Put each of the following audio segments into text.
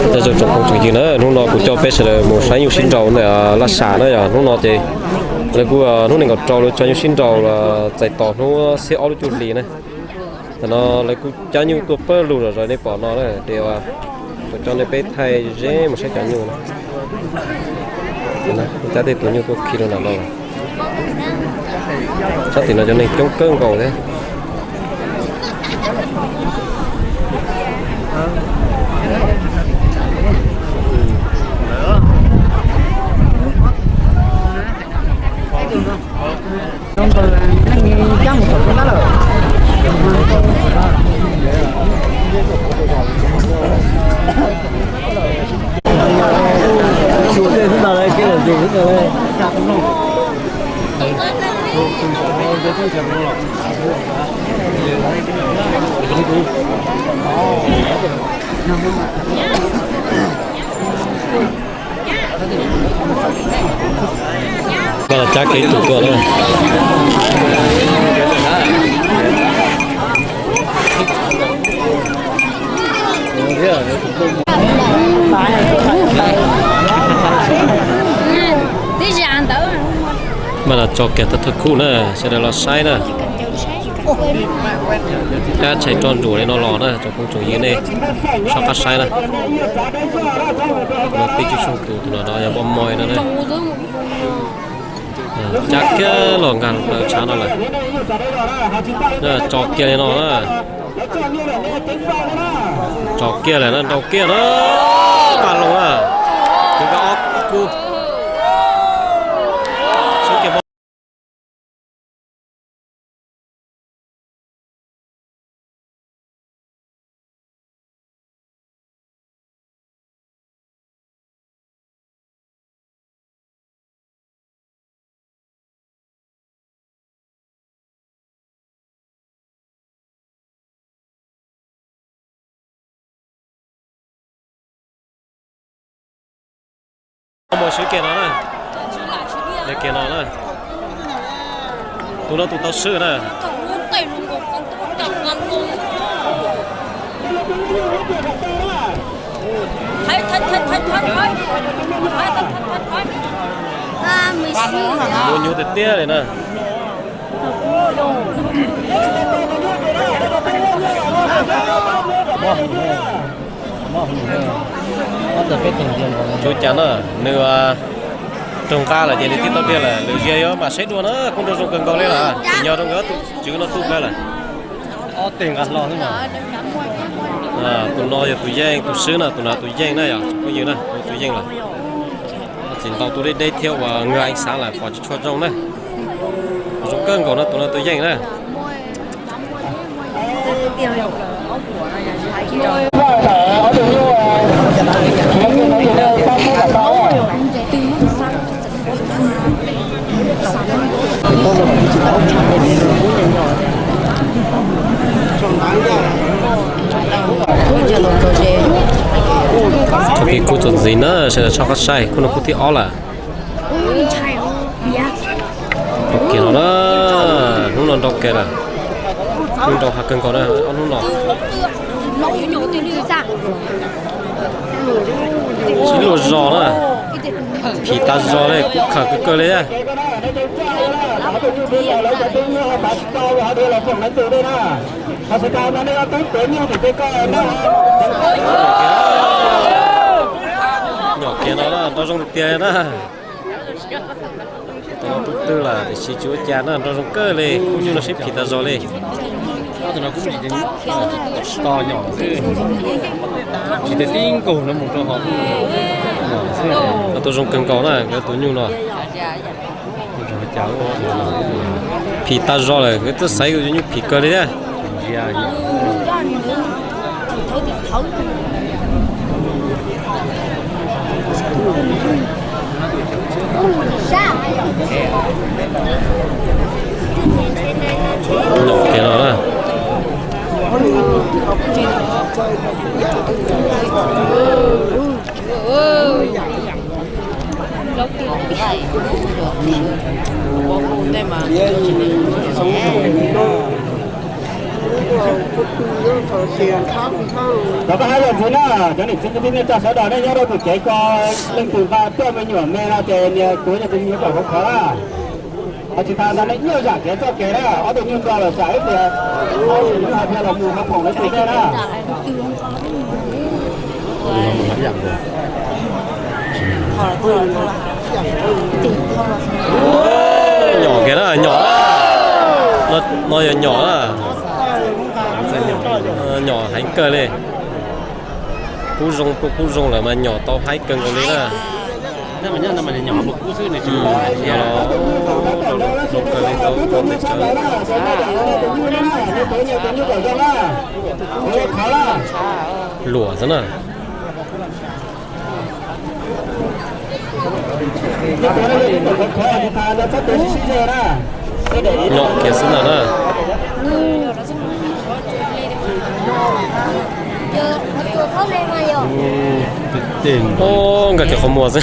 Nyob zoo tsoom phooj tsoom ywg na, hnub no kuv coj peb sawv daws mus saib nyuj sib nraus ntawm Laj Sam na yom. Hnub no ces lawv kuj hnub nees nkaum rau lawv tso nyuj sib nraus txais tos hnub xiab ob lub cuj hli na. Tam no lawv kuj cab nyuj tuaj pawg lug zom zaws nej pom no na, ces kuv coj nej peb thaij ze mus saib cov nyuj na. Cab tej tus nyuj tuaj khi rau nram no. Sab tim no cov neeg coob kawg nkaus thiab. Cab kiag ib tug tuaj na. Mas los tso kiag tau thawj khub na, sawv daws los saib na. Cab tshais roj nruam li no los na, tsoom phooj tsoom ywg nej soj qab saib na. Tib cuj xyooj tus tus no yog npoj moi no na. Cab kiag los nkag plaws tshav no lawm. Tso kiag li no na. Tso kiag lawm na, nrau kiag na. Nqa loo na. Nkag ob kub. Mus swb kiag no na. Kiag no na. Tus no tus tau swb na. Mus nyuv tiag tiag li na. Tsuav cas na, nws raug nqa lawm ces nws thiaj tau tiag lawm, lwm zaus yuav mam saib dua na, kuj nrau zoo kawg nkaus li lawm, tsim nyog rau nkawd tus tswv no tu kawg lawm. Tus no yog tus yeej, tus swb no, tus no tus yeej na yom, phooj ywg na, tus yeej lawm. Txiv ntaus tu deb deb thiab uas nkag ev xav lawm pom tsis tshua zoo na. Zoo kawg nkaus no tus no tus yeej na. Kuv txom ntxiv na, sawv daws tso qab saib, khub no khub thib ob lawm. Nrau kiag no na, hnub no nrau kiag lawm. Hnub nrau heev kawg nkaus na, ob hnub no. Sib luag zos na, phim tas zos li, kub khawm kawg kawg li. Nyom kiag no nrau zoo tiag tiag na. Tus no tus twg lawm tiam sis tsis ua cas na, nrau zoo kawg li, khub nyuj no sib phim tas zog li. Tus no kuj tsis to nyom xwb, tsis tib nkaus no mus rau hauv. Tus zoo kawg nkaus na, nkawd tus nyuj no. Phim tas zog lawm, nkawd twb xaiv tus nyuj phim kawg li thiab. Nyom kiag no na. Cov pab hab yog ntxiv na, cov niam txiv kwv tij neej tsa sawv daws nej nyob rau tus kev ko, leej twg nqa coj me nyuam me no ces nias kuv, yog tus me nyuam kom khov khov na. Ho tsis tas ntawd nej ib zam kev txoj kev na, ob tug nyuj nto lawm tsam ib pliag ob tug nyuj hais tias los mus ho phoom lawv tus dej na. Nyom kiag na, nyom. No yog nyom na. Nyom heev kawg li. Kub zoo, kub zoo lawm mas nyom tau haib kawg nkaus li na. Zoo kawg li tau teb chaws. Luam xwb na. Nyom kiag xwb ntag na. Nkawd cov qhov muag xwb.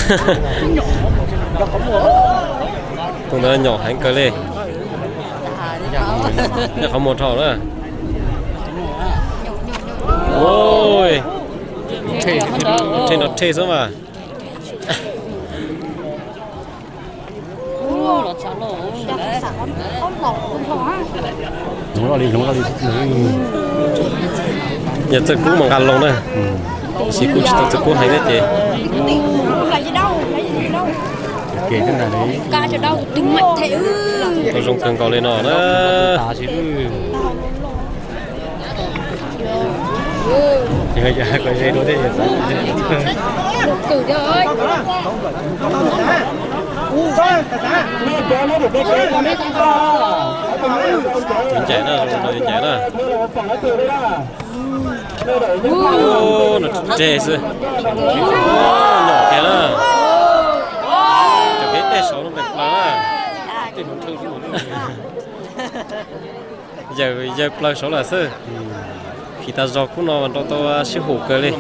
Tus ntawd nyom heev kawg li. Nyob qhov muag dhau na. Rhe nrov rhe xwb mas. Yog txawj kub mas nqa loo na. Tab sis kuj tsis tau txawj kub heev thiab ces. Tau zoo kawg nkaus li no na. Ncaim na, ncaim na. Nreg xwb. Nyom kiag na. Cov peb tej saud no ntees plaws na. Yawg, yawg plaws saud lawm xwb. Phim tas zog khub no mas nrau tau sib hum kawg li. Nyom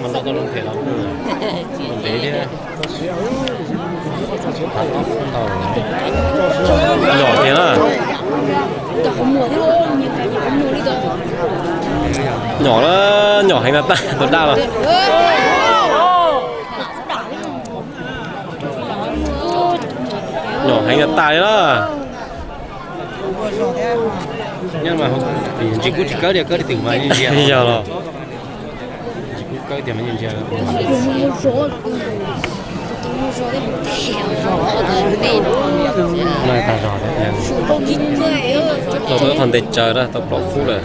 kiag na. Nyom na, nyom heev na, tas tus daj los. Nyom heev na tas li na. Ntsis kub tsis kawb tias kawb li twm mas ntsia yog los. Tau tau qhov ntes tsawv na, tau plaub fub lawm.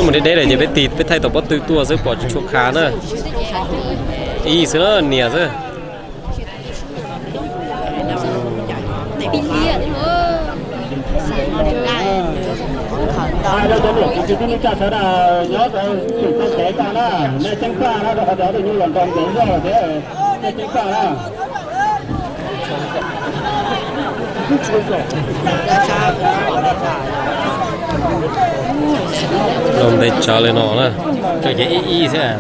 Mus deb deb lawm ces peb tig peb thaij tau pob tw tuaj xwb pom tsis tshua khav na. Ib xwb na, nias xwb. Cov niam txiv kwv tij neej tsa sawv daws nyob rau tim txoj kev tag na, nej ceeb faj na, rau qhov tias ob tug nyuj los nrau ntev zog thiab, nej ceeb faj na. Nrau ntev tsawv li no na. Ces ib ib xwb.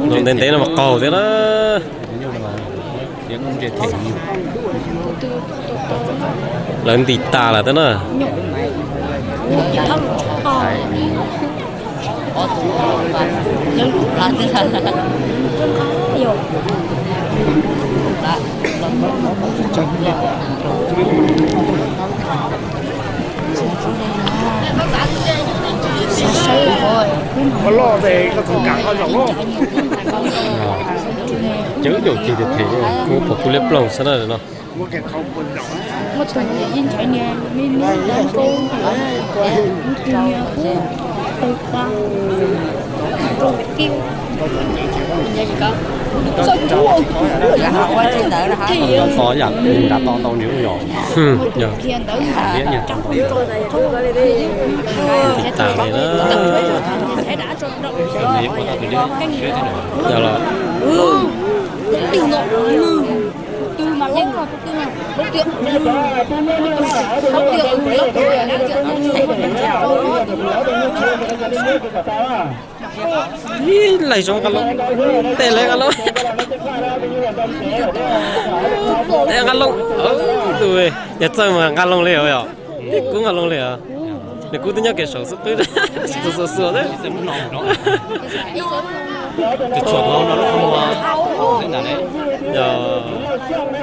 Nrau ntev ntev no mas qaug thiab na. Lawv ntim tas lawm thiab na. Loj ces koj txhob kam koj zaum loj. Cawv caum ceg tiag tiag, kuv pom kuv liab ploog xwb na no. Txo yam nrad to ntau nws yog. Yog. Tiv tas li na. Yog los. Ib laig zoo nqa loo, tej laig nqa loo. Nqa loo, tus yog txawj mas nqa loo li os yom. Kub nqa loo li os. Nws kub twb nyob kev saum xub qwb, tsis txog xuas xuas xwb.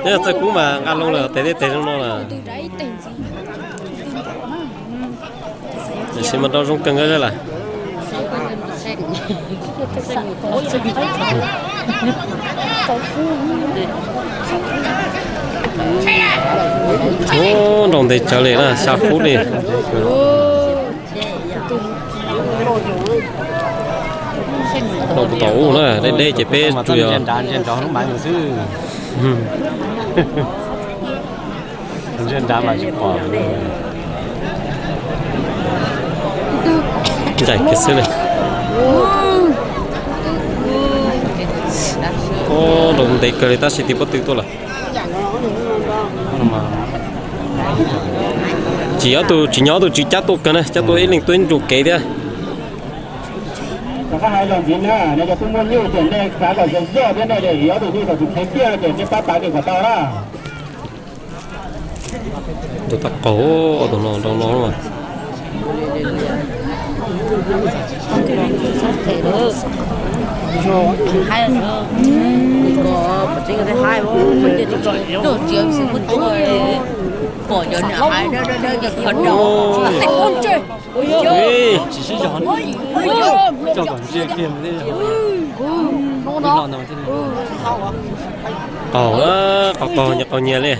Yog txawj kub mas nqa loo lawm tes tej tes zoo no lawm. Tiam sis mas nrau zoo kawg nkaus li lawm. Ub, nrau ntev tsawv li na, xya fub li. Nrau puag tom ub na, deb deb ces peb tsuas yog ntsej nrad mas tsis pom. Ncaim kiag xwb li. Ub, nrau ntev kawg li tab sis tim pob tw tuaj lawm. Tsis ob tug, tsis nyob ob tug, tsis cab tuaj kawg na, cab tuaj ib leeg tuaj ib ntsuag kev thiab. Rov qab hais los ntxiv na, nej cov tub muaj nyuj ces nej xav kom zoo zog thiab nej, yog ob tug nyuj kom tsis kheev tiaj ces nej pab tav kiag kom tau na. Tus tau qaug, tus no nrau no mas. Qaug, qaug qaug nyias qaug nyias li.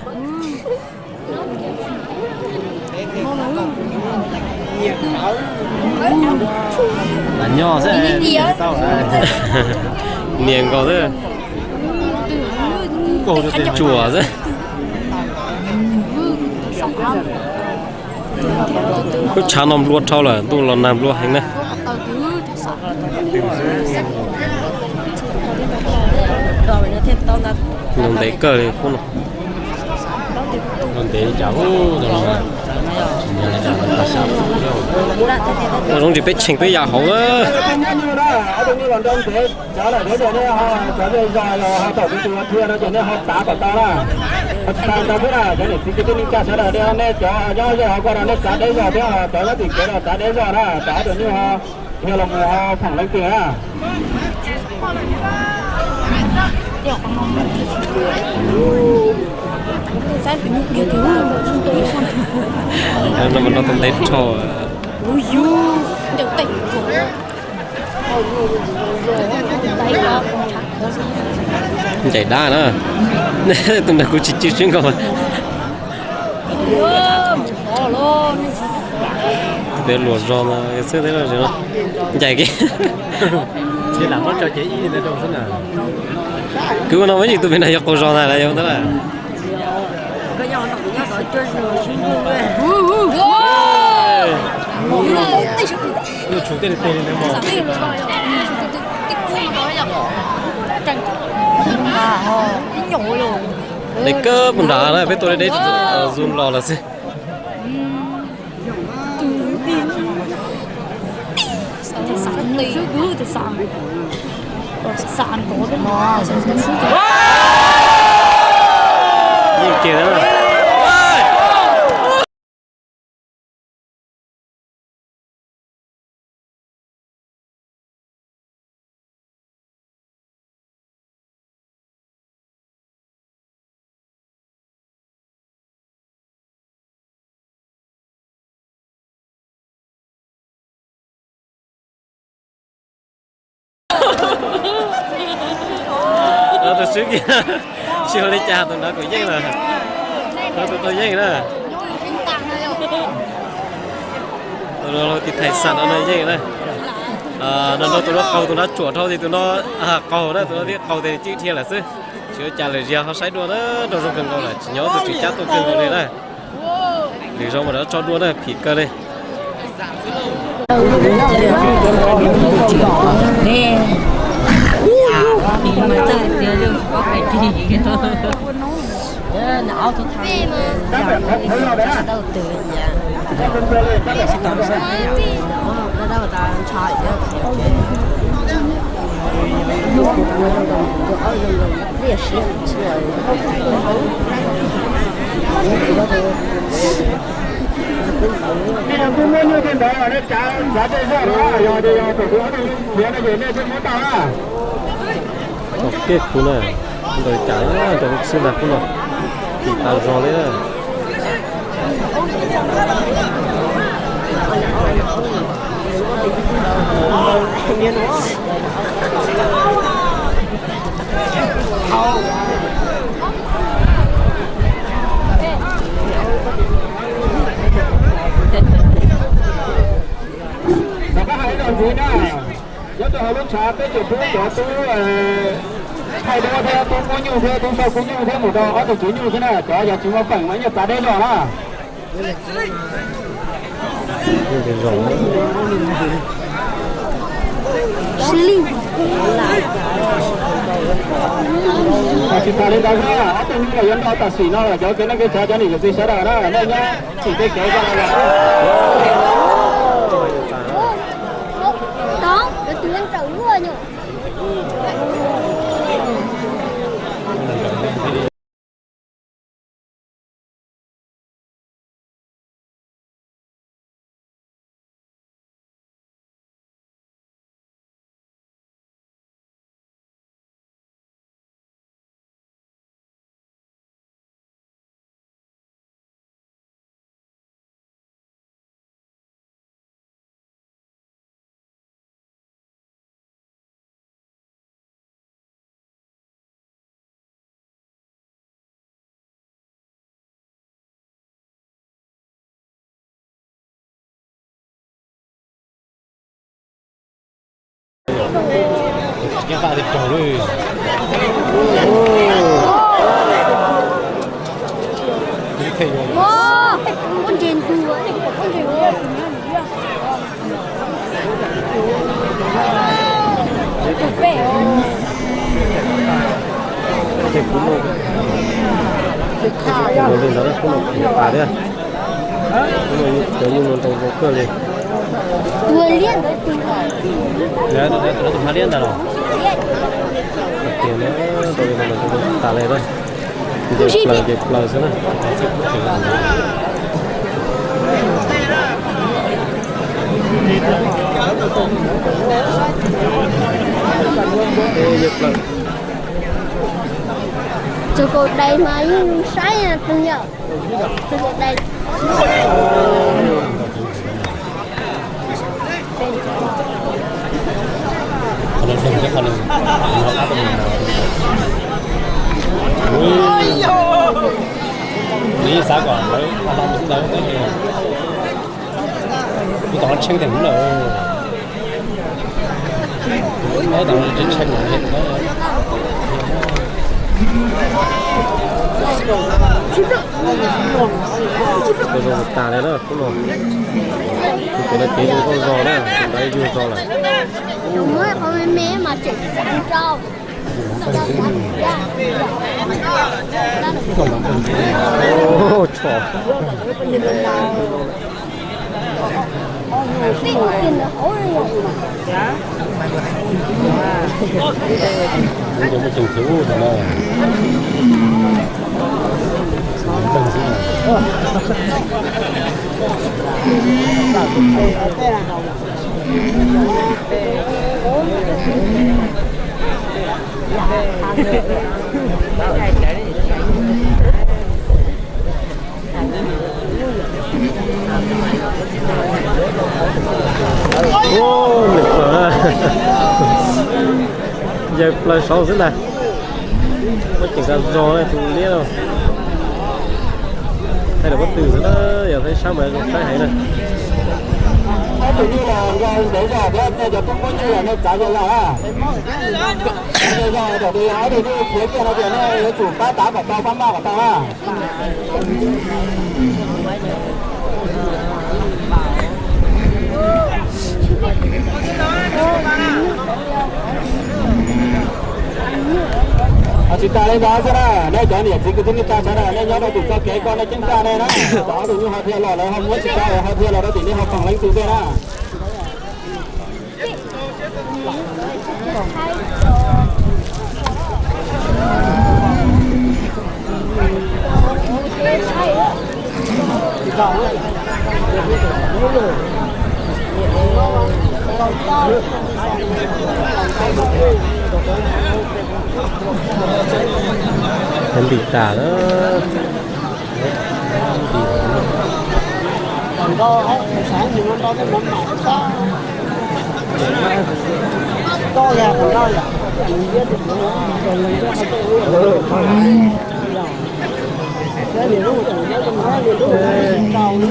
Nyob xwb, nias nkaus xwb. Tsuas xwb. Lub tshav no nplua dhau lawm, ntuj los nag nplua heev na. Ntev kawg li khub no. Ua zoo tsis peb tsheej peb yam hauv na. Cov niam txiv kwv tij neej tsa sawv daws, nej cov nyob ze hauv ko los nej txav deb zog thiab, cov nyob tim kev los txav deb zog na, txav ob tug nyuj ho dhia los mus ho phoom leej twg na. No mas no tau ntev dhau. Ncaim dab na. Tus nrog kuv tsis cw sib nkaus. Peb luam zog no xwb, ncaim kiag. Kwv no muab ib tus pem no yog qaug zog ntag las yog ntag las. Deb kawg puag nrad na, peb tuaj deb deb zoo los lawm xwb. Yeej kiag na. Tus swb kiag, tsis ua li cas, tus nrad kuj yeej lawm. Tus tau yeej na. Tus no tiv thaiv xam no yeej na. No no tus no qaug, tus no tsuam dhau ces tus no qaug na, tus no thiaj qaug ces cwj dhia lawm xwb. Tsis ua cas, lwm zaus ho saib dua na, nrau zoo kawg nkaus lawm, tsis nyob tus tswv cab tuaj kawg nkaus li na. Lwm zaus mas rov tso dua na, phim kawg li. Kuj muab nyuj tej ntawd nej tsav tsav tej zaj no, yog tias yog thaum twg ob tug khiav no ces nej thiaj muab tau na. Tau kiag kuv na, ntawd cas rau lub xwb ntag kuj no, kim tas zog li na. Rov qab hais ib los ntxiv na, nyob rau hauv lub tshav peb tseem pub cov tub thaij duab thiab tub muab nyuj thiab tub sau kub nyuj thiab mus rau ob tug tswv nyuj xwb na, cov yog tsis muaj feem mas ib nyuag txav deb zog na. Tsis tas li ntawd xwb, ob tug nyuj los yuav nrog tam sim no los cov kev neej kev tsav cov niam cov txiv sawv daws na, nej nyob tsim tej kev coj los. Nyob faj li raug li. Cov nyuj no ntau ntau kawg li. Tus liab ntawd, tus liab ntawd los? Tias na, rau li no mas tas li na. Nce plaws nce plaws xwb na. Txog kaum dais mas yeej saib tus yawm. Txog kaum dais. Nws xav kom lawv los ntawd, kuv tau tshee teg lawm. Ua zoo tas li na, kuv no. Kuv cov no kev zoo nkauj zog na, kuv nrad yug zog lawm. Muab qhov me me mas tseem xav rau. Tsom. Yawg plaws saud xwb ntag. Muab ceem tas zog tus liab no. Thaij lawm pob tw xwb na, yog thaib sab mas zoo saib heev na. Ob tug nyuj los nrog ntev zog thiab, nej cov tub muab nyuj los nej txav zoo zog na. Txav zoo zog, thaum twg ob tug nyuj khiav kiag no ces nej yuav tsum pab tav kom tau, pab maj kom tau na. Ho tsis tas li ntawd xwb na, nej cov niam txiv kwv tij neej tsa sawv daws, nej nyob rau tim txoj kev ko nej ceeb tsam nej na, tau ob tug nyuj ho dhia los lawv ho muab tsis tau, ho dhia los rau tim nej ho foom leej twg tej na. Ntim tas lawm.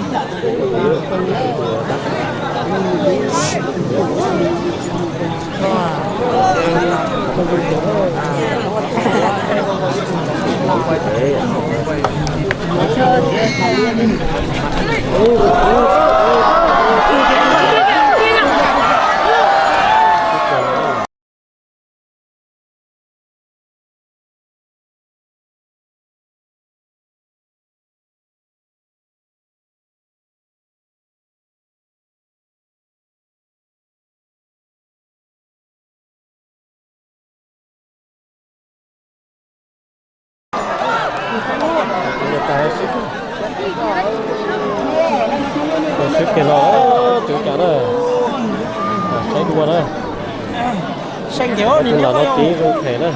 Sib kiag los tsuav cas na, saib dua na. Tus ntawm no tiv zoo them na.